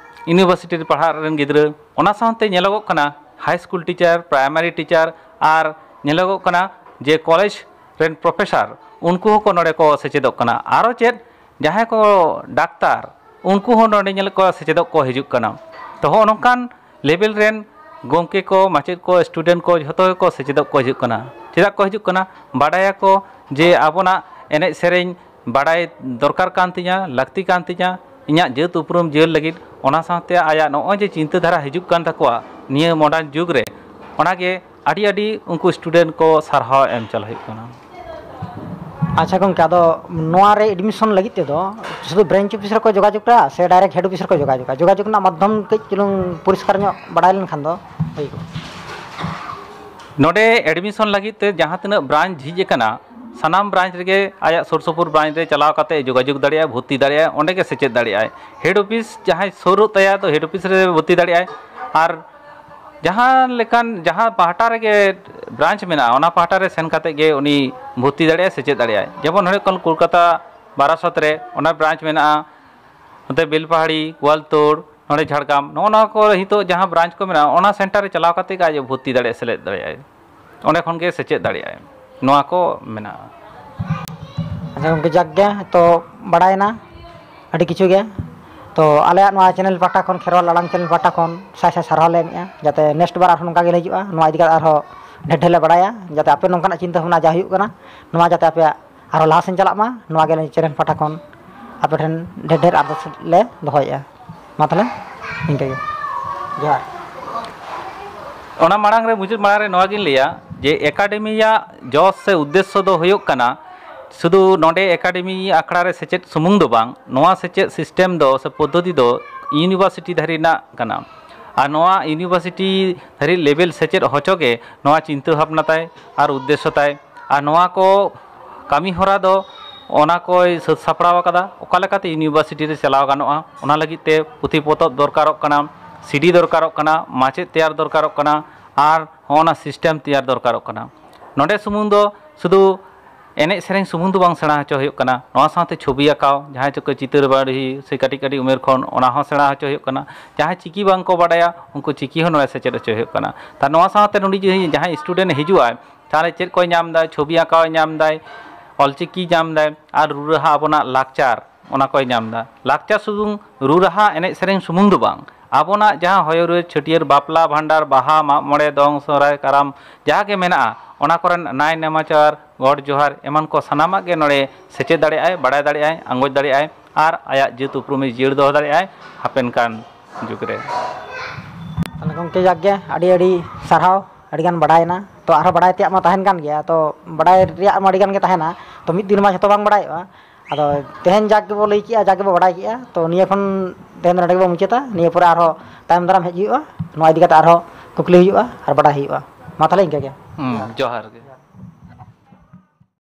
ᱤᱭᱩᱱᱤᱵᱷᱟᱨᱥᱤᱴᱤ ᱨᱮ ᱯᱟᱲᱦᱟᱜ ᱨᱮᱱ ᱜᱤᱫᱽᱨᱟᱹ, ᱚᱱᱟ ᱥᱟᱶᱛᱮ ᱧᱮᱞᱚᱜᱚᱜ ᱠᱟᱱᱟ ᱦᱟᱭ ᱥᱠᱩᱞ ᱴᱤᱪᱟᱨ, ᱯᱨᱟᱭᱢᱟᱨᱤ ᱴᱤᱪᱟᱨ ᱟᱨ ᱧᱮᱞᱚᱜᱚᱜ ᱠᱟᱱᱟ ᱡᱮ ᱠᱚᱞᱮᱡᱽ ᱨᱮᱱ ᱯᱨᱚᱯᱷᱮᱥᱟᱨ, ᱩᱱᱠᱩ ᱦᱚᱸᱠᱚ ᱱᱚᱰᱮ ᱠᱚ ᱥᱮᱪᱮᱫᱚᱜ ᱠᱟᱱᱟ᱾ ᱟᱨᱚ ᱪᱮᱫ, ᱡᱟᱦᱟᱸᱭ ᱠᱚ ᱰᱟᱠᱛᱟᱨ, ᱩᱱᱠᱩ ᱦᱚᱸ ᱱᱚᱰᱮ ᱧᱮᱞ ᱠᱚ ᱥᱮᱪᱮᱫᱚᱜ ᱠᱚ ᱦᱤᱡᱩᱜ ᱠᱟᱱᱟ᱾ ᱛᱚ ᱦᱚᱸᱜᱼᱚ ᱱᱚᱝᱠᱟᱱ ᱞᱮᱵᱮᱞ ᱨᱮᱱ ᱜᱚᱢᱠᱮ ᱠᱚ, ᱢᱟᱪᱮᱫ ᱠᱚ, ᱥᱴᱩᱰᱮᱱᱴ ᱠᱚ ᱡᱷᱚᱛᱚ ᱜᱮᱠᱚ ᱥᱮᱪᱮᱫᱚᱜ ᱠᱚ ᱦᱤᱡᱩᱜ ᱠᱟᱱᱟ᱾ ᱪᱮᱫᱟᱜ ᱠᱚ ᱦᱤᱡᱩᱜ ᱠᱟᱱᱟ? ᱵᱟᱰᱟᱭᱟᱠᱚ ᱡᱮ ᱟᱵᱚᱱᱟᱜ ᱮᱱᱮᱡ ᱥᱮᱨᱮᱧ ᱵᱟᱰᱟᱭ ᱫᱚᱨᱠᱟᱨ ᱠᱟᱱ ᱛᱤᱧᱟ, ᱞᱟᱹᱠᱛᱤ ᱠᱟᱱ ᱛᱤᱧᱟ, ᱤᱧᱟᱹᱜ ᱡᱟᱹᱛ ᱩᱯᱨᱩᱢ ᱡᱤᱭᱟᱹᱲ ᱞᱟᱹᱜᱤᱫ᱾ ᱚᱱᱟ ᱥᱟᱶᱛᱮ ᱟᱭᱟᱜ ᱱᱚᱜᱼᱚᱭ ᱡᱮ ᱪᱤᱱᱛᱟᱹ ᱫᱷᱟᱨᱟ ᱦᱤᱡᱩᱜ ᱠᱟᱱ ᱛᱟᱠᱚᱣᱟ ᱱᱤᱭᱟᱹ ᱢᱚᱰᱟᱨᱱ ᱡᱩᱜᱽ ᱨᱮ, ᱚᱱᱟᱜᱮ ᱟᱹᱰᱤ ᱟᱹᱰᱤ ᱩᱱᱠᱩ ᱥᱴᱩᱰᱮᱱᱴ ᱠᱚ ᱥᱟᱨᱦᱟᱣ ᱮᱢ ᱪᱟᱞ ᱦᱩᱭᱩᱜ ᱠᱟᱱᱟ᱾ ᱟᱪᱪᱷᱟ ᱜᱚᱢᱠᱮ, ᱟᱫᱚ ᱱᱚᱣᱟ ᱨᱮ ᱮᱰᱢᱤᱥᱚᱱ ᱞᱟᱹᱜᱤᱫ ᱛᱮᱫᱚ ᱥᱩᱫᱷᱩ ᱵᱨᱟᱧᱪ ᱚᱯᱷᱤᱥ ᱨᱮᱠᱚ ᱡᱳᱜᱟᱡᱳᱜᱽᱼᱟ ᱥᱮ ᱰᱟᱭᱨᱮᱠᱴ ᱦᱮᱰ ᱚᱯᱷᱤᱥ ᱨᱮᱠᱚ ᱡᱳᱜᱟᱡᱳᱜᱽᱼᱟ? ᱡᱳᱜᱟᱡᱳᱜᱽ ᱨᱮᱱᱟᱜ ᱢᱟᱫᱽᱫᱷᱚᱢ ᱠᱟᱹᱡ ᱪᱩᱞᱩᱝ ᱯᱚᱨᱤᱥᱠᱟᱨ ᱧᱚᱜ ᱵᱟᱲᱟᱭ ᱞᱮᱱᱠᱷᱟᱱ ᱫᱚ ᱦᱩᱭ ᱠᱚᱜᱼᱟ᱾ ᱱᱚᱰᱮ ᱮᱰᱢᱤᱥᱚᱱ ᱞᱟᱹᱜᱤᱫ ᱛᱮ ᱡᱟᱦᱟᱸ ᱛᱤᱱᱟᱹᱜ ᱵᱨᱟᱧᱪ ᱡᱷᱤᱡ ᱟᱠᱟᱱᱟ, ᱥᱟᱱᱟᱢ ᱵᱨᱟᱧᱪ ᱨᱮᱜᱮ ᱟᱭᱟᱜ ᱥᱩᱨ ᱥᱩᱯᱩᱨ ᱵᱨᱟᱧᱪ ᱨᱮ ᱪᱟᱞᱟᱣ ᱠᱟᱛᱮ ᱡᱳᱜᱟᱡᱳᱜᱽ ᱫᱟᱲᱮᱭᱟᱜᱼᱟᱭ, ᱵᱷᱚᱨᱛᱤ ᱫᱟᱲᱮᱭᱟᱜᱼᱟᱭ, ᱚᱸᱰᱮ ᱜᱮ ᱥᱮᱪᱮᱫ ᱫᱟᱲᱮᱭᱟᱜᱼᱟᱭ᱾ ᱦᱮᱰ ᱚᱯᱷᱤᱥ ᱡᱟᱦᱟᱸᱭ ᱥᱩᱨᱩᱜ ᱛᱟᱭᱟ, ᱛᱚ ᱦᱮᱰ ᱚᱯᱷᱤᱥ ᱨᱮ ᱵᱷᱚᱨᱛᱤ ᱫᱟᱲᱮᱭᱟᱜᱼᱟᱭ᱾ ᱟᱨ ᱡᱟᱦᱟᱸ ᱞᱮᱠᱟᱱ, ᱡᱟᱦᱟᱸ ᱯᱟᱦᱴᱟ ᱨᱮᱜᱮ ᱵᱨᱟᱧᱪ ᱢᱮᱱᱟᱜᱼᱟ, ᱚᱱᱟ ᱯᱟᱦᱴᱟ ᱨᱮ ᱥᱮᱱ ᱠᱟᱛᱮ ᱜᱮ ᱩᱱᱤ ᱵᱷᱚᱨᱛᱤ ᱫᱟᱲᱮᱭᱟᱜᱼᱟᱭ, ᱥᱮᱪᱮᱫ ᱫᱟᱲᱮᱭᱟᱜᱼᱟᱭ᱾ ᱡᱮᱢᱚᱱ ᱱᱚᱰᱮ ᱠᱷᱚᱱ ᱠᱳᱞᱠᱟᱛᱟ ᱵᱟᱨᱟᱥᱚᱛ ᱨᱮ ᱚᱱᱟ ᱵᱨᱟᱧᱪ ᱢᱮᱱᱟᱜᱼᱟ, ᱱᱚᱛᱮ ᱵᱮᱞᱯᱟᱦᱟᱲᱤ, ᱜᱳᱣᱟᱞᱛᱳᱲ, ᱱᱚᱰᱮ ᱡᱷᱟᱲᱜᱨᱟᱢ, ᱱᱚᱜᱼᱚ ᱱᱚᱣᱟ ᱠᱚ ᱱᱤᱛᱚᱜ ᱡᱟᱦᱟᱸ ᱵᱨᱟᱧᱪ ᱠᱚ ᱢᱮᱱᱟᱜᱼᱟ, ᱚᱱᱟ ᱥᱮᱱᱴᱟᱨ ᱨᱮ ᱪᱟᱞᱟᱣ ᱠᱟᱛᱮ ᱜᱮ ᱟᱡ ᱵᱷᱚᱨᱛᱤ ᱫᱟᱲᱮᱭᱟᱜᱼᱟᱭ, ᱥᱮᱞᱮᱫ ᱫᱟᱲᱮᱭᱟᱜᱼᱟᱭ᱾ ᱚᱸᱰᱮ ᱠᱷᱚᱱ ᱜᱮ ᱥᱮᱪᱮᱫ ᱫᱟᱲᱮᱭᱟᱜᱼᱟᱭ᱾ ᱱᱚᱣᱟ ᱠᱚ ᱢᱮᱱᱟᱜᱼᱟ᱾ ᱟᱪᱪᱷᱟ ᱜᱚᱢᱠᱮ, ᱡᱟᱠ ᱜᱮ ᱛᱚ ᱵᱟᱲᱟᱭᱮᱱᱟ ᱟᱹᱰᱤ ᱠᱤᱪᱷᱩ ᱜᱮ᱾ ᱛᱚ ᱟᱞᱮᱭᱟᱜ ᱱᱚᱣᱟ ᱪᱮᱱᱮᱞ ᱯᱟᱦᱴᱟ ᱠᱷᱚᱱ, ᱠᱷᱮᱨᱣᱟᱞ ᱟᱲᱟᱝ ᱪᱮᱱᱮᱞ ᱯᱟᱦᱴᱟ ᱠᱷᱚᱱ ᱥᱟᱭ ᱥᱟᱭ ᱥᱟᱨᱦᱟᱣ ᱞᱮ ᱮᱢᱮᱫᱼᱟ, ᱡᱟᱛᱮ ᱱᱮᱠᱥᱴ ᱵᱟᱨ ᱟᱨᱦᱚᱸ ᱱᱚᱝᱠᱟ ᱜᱮᱞᱮ ᱦᱤᱡᱩᱜᱼᱟ, ᱱᱚᱣᱟ ᱤᱫᱤ ᱠᱟᱛᱮ ᱟᱨᱦᱚᱸ ᱰᱷᱮᱨ ᱰᱷᱮᱨ ᱞᱮ ᱵᱟᱲᱟᱭᱟ, ᱡᱟᱛᱮ ᱟᱯᱮ ᱱᱚᱝᱠᱟᱱᱟᱜ ᱪᱤᱱᱛᱟᱹ ᱵᱷᱟᱵᱽᱱᱟ ᱡᱟ ᱦᱩᱭᱩᱜ ᱠᱟᱱᱟ, ᱱᱚᱣᱟ ᱡᱟᱛᱮ ᱟᱯᱮᱭᱟᱜ ᱟᱨᱦᱚᱸ ᱞᱟᱦᱟ ᱥᱮᱱ ᱪᱟᱞᱟᱜ ᱢᱟ, ᱱᱚᱣᱟ ᱜᱮ ᱟᱞᱮ ᱪᱮᱱᱮᱞ ᱯᱟᱦᱴᱟ ᱠᱷᱚᱱ ᱟᱯᱮ ᱴᱷᱮᱱ ᱰᱷᱮᱨ ᱰᱷᱮᱨ ᱟᱨᱫᱟᱥ ᱞᱮ ᱫᱚᱦᱚᱭᱮᱫᱼᱟ᱾ ᱢᱟ ᱛᱟᱦᱚᱞᱮ ᱤᱱᱠᱟᱹ ᱜᱮ, ᱡᱚᱦᱟᱨ᱾ ᱚᱱᱟ ᱢᱟᱲᱟᱝ ᱨᱮ, ᱢᱩᱪᱟᱹᱫ ᱢᱟᱲᱟᱝ ᱨᱮ ᱱᱚᱣᱟ ᱜᱤᱧ ᱞᱟᱹᱭᱟ ᱡᱮ ᱮᱠᱟᱰᱮᱢᱤᱭᱟᱜ ᱡᱚᱥ ᱥᱮ ᱩᱫᱽᱫᱮᱥᱥᱚ ᱫᱚ ᱦᱩᱭᱩᱜ ᱠᱟᱱᱟ ᱥᱩᱫᱷᱩ ᱱᱚᱰᱮ ᱮᱠᱟᱰᱮᱢᱤ ᱟᱠᱷᱲᱟ ᱨᱮ ᱥᱮᱪᱮᱫ ᱥᱩᱢᱩᱝ ᱫᱚ ᱵᱟᱝ, ᱱᱚᱣᱟ ᱥᱮᱪᱮᱫ ᱥᱤᱥᱴᱮᱢ ᱫᱚ ᱥᱮ ᱯᱚᱫᱽᱫᱷᱚᱛᱤ ᱫᱚ ᱤᱭᱩᱱᱤᱵᱷᱟᱨᱥᱤᱴᱤ ᱫᱷᱟᱹᱨᱤᱡ ᱨᱮᱱᱟᱜ ᱠᱟᱱᱟ᱾ ᱟᱨ ᱱᱚᱣᱟ ᱤᱭᱩᱱᱤᱵᱷᱟᱨᱥᱤᱴᱤ ᱫᱷᱟᱹᱨᱤᱡ ᱞᱮᱵᱮᱞ ᱥᱮᱪᱮᱫ ᱦᱚᱪᱚ ᱜᱮ ᱱᱚᱣᱟ ᱪᱤᱱᱛᱟᱹ ᱵᱷᱟᱵᱽᱱᱟ ᱛᱟᱭ ᱟᱨ ᱩᱫᱽᱫᱮᱥᱥᱚ ᱛᱟᱭ᱾ ᱟᱨ ᱱᱚᱣᱟ ᱠᱚ ᱠᱟᱹᱢᱤ ᱦᱚᱨᱟ ᱫᱚ ᱚᱱᱟ ᱠᱚᱭ ᱥᱟᱹᱛ ᱥᱟᱯᱲᱟᱣ ᱟᱠᱟᱫᱟ, ᱚᱠᱟ ᱞᱮᱠᱟᱛᱮ ᱤᱭᱩᱱᱤᱵᱷᱟᱨᱥᱤᱴᱤ ᱨᱮ ᱪᱟᱞᱟᱣ ᱜᱟᱱᱚᱜᱼᱟ᱾ ᱚᱱᱟ ᱞᱟᱹᱜᱤᱫ ᱛᱮ ᱯᱩᱛᱷᱤ ᱯᱚᱛᱚᱵ ᱫᱚᱨᱠᱟᱨᱚᱜ ᱠᱟᱱᱟ, ᱥᱤᱰᱤ ᱫᱚᱨᱠᱟᱨᱚᱜ ᱠᱟᱱᱟ, ᱢᱟᱪᱮᱫ ᱛᱮᱭᱟᱨ ᱫᱚᱨᱠᱟᱨᱚᱜ ᱠᱟᱱᱟ, ᱟᱨ ᱦᱚᱸ ᱚᱱᱟ ᱥᱤᱥᱴᱮᱢ ᱛᱮᱭᱟᱨ ᱫᱚᱨᱠᱟᱨᱚᱜ ᱠᱟᱱᱟ᱾ ᱱᱚᱰᱮ ᱥᱩᱢᱩᱝ ᱫᱚ ᱥᱩᱫᱷᱩ ᱮᱱᱮᱡ ᱥᱮᱨᱮᱧ ᱥᱩᱢᱩᱝ ᱫᱚ ᱵᱟᱝ ᱥᱮᱬᱟ ᱦᱚᱪᱚ ᱦᱩᱭᱩᱜ ᱠᱟᱱᱟ, ᱱᱚᱣᱟ ᱥᱟᱶᱛᱮ ᱪᱷᱚᱵᱤ ᱟᱸᱠᱟᱣ, ᱡᱟᱦᱟᱸᱭ ᱪᱚᱠᱚ ᱪᱤᱛᱟᱹᱨ ᱵᱟᱹᱲᱦᱤ ᱥᱮ ᱠᱟᱹᱴᱤᱡ ᱠᱟᱹᱴᱤᱡ ᱩᱢᱮᱨ ᱠᱷᱚᱱ, ᱚᱱᱟ ᱦᱚᱸ ᱥᱮᱬᱟ ᱦᱚᱪᱚ ᱦᱩᱭᱩᱜ ᱠᱟᱱᱟ᱾ ᱡᱟᱦᱟᱸᱭ ᱪᱤᱠᱤ ᱵᱟᱝ ᱠᱚ ᱵᱟᱰᱟᱭᱟ, ᱩᱱᱠᱩ ᱪᱤᱠᱤ ᱦᱚᱸ ᱱᱚᱰᱮ ᱥᱮᱪᱮᱫ ᱦᱚᱪᱚ ᱦᱩᱭᱩᱜ ᱠᱟᱱᱟ᱾ ᱛᱟᱨ ᱱᱚᱣᱟ ᱥᱟᱶᱛᱮ ᱱᱚᱰᱮ ᱡᱩᱫᱤ ᱡᱟᱦᱟᱸᱭ ᱥᱴᱩᱰᱮᱱᱴ ᱦᱤᱡᱩᱜ ᱟᱭ, ᱛᱟᱦᱚᱞᱮ ᱪᱮᱫ ᱠᱚᱭ ᱧᱟᱢ ᱮᱫᱟᱭ? ᱪᱷᱚᱵᱤ ᱟᱸᱠᱟᱣ ᱧᱟᱢ ᱮᱫᱟᱭ, ᱚᱞᱪᱤᱠᱤ ᱧᱟᱢ ᱮᱫᱟᱭ, ᱟᱨ ᱨᱩ ᱨᱟᱦᱟ ᱟᱵᱚᱱᱟᱜ ᱞᱟᱠᱪᱟᱨ, ᱚᱱᱟ ᱠᱚᱭ ᱧᱟᱢ ᱮᱫᱟ᱾ ᱞᱟᱠᱪᱟᱨ ᱥᱩᱢᱩᱝ, ᱨᱩ ᱨᱟᱦᱟ, ᱮᱱᱮᱡ ᱥᱮᱨᱮᱧ ᱥᱩᱢᱩᱝ ᱫᱚ ᱵᱟᱝ, ᱟᱵᱚᱱᱟᱜ ᱡᱟᱦᱟᱸ ᱦᱚᱭᱚ ᱨᱩᱣᱟᱹᱲ, ᱪᱷᱟᱹᱴᱭᱟᱹᱨ, ᱵᱟᱯᱞᱟ, ᱵᱷᱟᱸᱰᱟᱱ, ᱵᱟᱦᱟ, ᱢᱟᱜ ᱢᱚᱬᱮ, ᱫᱚᱝ, ᱥᱚᱦᱨᱟᱭ, ᱠᱟᱨᱟᱢ, ᱡᱟᱦᱟᱸ ᱜᱮ ᱢᱮᱱᱟᱜᱼᱟ, ᱚᱱᱟ ᱠᱚᱨᱮᱱ ᱱᱟᱭ ᱱᱮᱢᱟᱪᱟᱨ, ᱜᱚᱰ ᱡᱚᱦᱟᱨ ᱮᱢᱟᱱ ᱠᱚ ᱥᱟᱱᱟᱢᱟᱜ ᱜᱮ ᱱᱚᱰᱮ ᱥᱮᱪᱮᱫ ᱫᱟᱲᱮᱭᱟᱜᱼᱟᱭ, ᱵᱟᱲᱟᱭ ᱫᱟᱲᱮᱭᱟᱜᱼᱟᱭ, ᱟᱸᱜᱚᱪ ᱫᱟᱲᱮᱭᱟᱜᱼᱟᱭ ᱟᱨ ᱟᱭᱟᱜ ᱡᱟᱹᱛ ᱩᱯᱨᱩᱢᱮ ᱡᱤᱭᱟᱹᱲ ᱫᱚᱦᱚ ᱫᱟᱲᱮᱭᱟᱜᱼᱟᱭ ᱦᱟᱯᱮᱱ ᱠᱟᱱ ᱡᱩᱜᱽ ᱨᱮ᱾ ᱛᱟᱦᱚᱞᱮ ᱜᱚᱢᱠᱮ, ᱡᱟᱠ ᱜᱮ ᱟᱹᱰᱤ ᱟᱹᱰᱤ ᱥᱟᱨᱦᱟᱣ, ᱟᱹᱰᱤᱜᱟᱱ ᱵᱟᱰᱟᱭᱮᱱᱟ᱾ ᱛᱚ ᱟᱨᱦᱚᱸ ᱵᱟᱰᱟᱭ ᱛᱮᱭᱟᱜ ᱢᱟ ᱛᱟᱦᱮᱱ ᱠᱟᱱ ᱜᱮᱭᱟ, ᱛᱚ ᱵᱟᱰᱟᱭ ᱨᱮᱭᱟᱜ ᱢᱟ ᱟᱹᱰᱤᱜᱟᱱ ᱜᱮ ᱛᱟᱦᱮᱱᱟ, ᱛᱚ ᱢᱤᱫ ᱫᱤᱱ ᱢᱟ ᱡᱷᱚᱛᱚ ᱵᱟᱝ ᱵᱟᱰᱟᱭᱚᱜᱼᱟ᱾ ᱟᱫᱚ ᱛᱮᱦᱮᱧ ᱡᱟᱠ ᱜᱮᱵᱚ ᱞᱟᱹᱭ ᱠᱮᱜᱼᱟ, ᱡᱟᱠ ᱜᱮᱵᱚ ᱵᱟᱰᱟᱭ ᱠᱮᱜᱼᱟ, ᱛᱚ ᱱᱤᱭᱟᱹ ᱠᱷᱚᱱ ᱛᱮᱦᱮᱧ ᱫᱚ ᱱᱚᱰᱮ ᱜᱮᱵᱚ ᱢᱩᱪᱟᱹᱫᱟ᱾ ᱱᱤᱭᱟᱹ ᱯᱚᱨᱮ ᱟᱨᱦᱚᱸ ᱛᱟᱭᱚᱢ ᱫᱟᱨᱟᱢ ᱦᱮᱡ ᱦᱩᱭᱩᱜᱼᱟ, ᱱᱚᱣᱟ ᱤᱫᱤ ᱠᱟᱛᱮ ᱟᱨᱦᱚᱸ ᱠᱩᱠᱞᱤ ᱦᱩᱭᱩᱜᱼᱟ ᱟᱨ ᱵᱟᱰᱟᱭ ᱦᱩᱭᱩᱜᱼᱟ᱾ ᱢᱟ ᱛᱟᱦᱚᱞᱮ ᱤᱱᱠᱟᱹ ᱜᱮ᱾ ᱦᱩᱸ, ᱡᱚᱦᱟᱨ ᱜᱮ᱾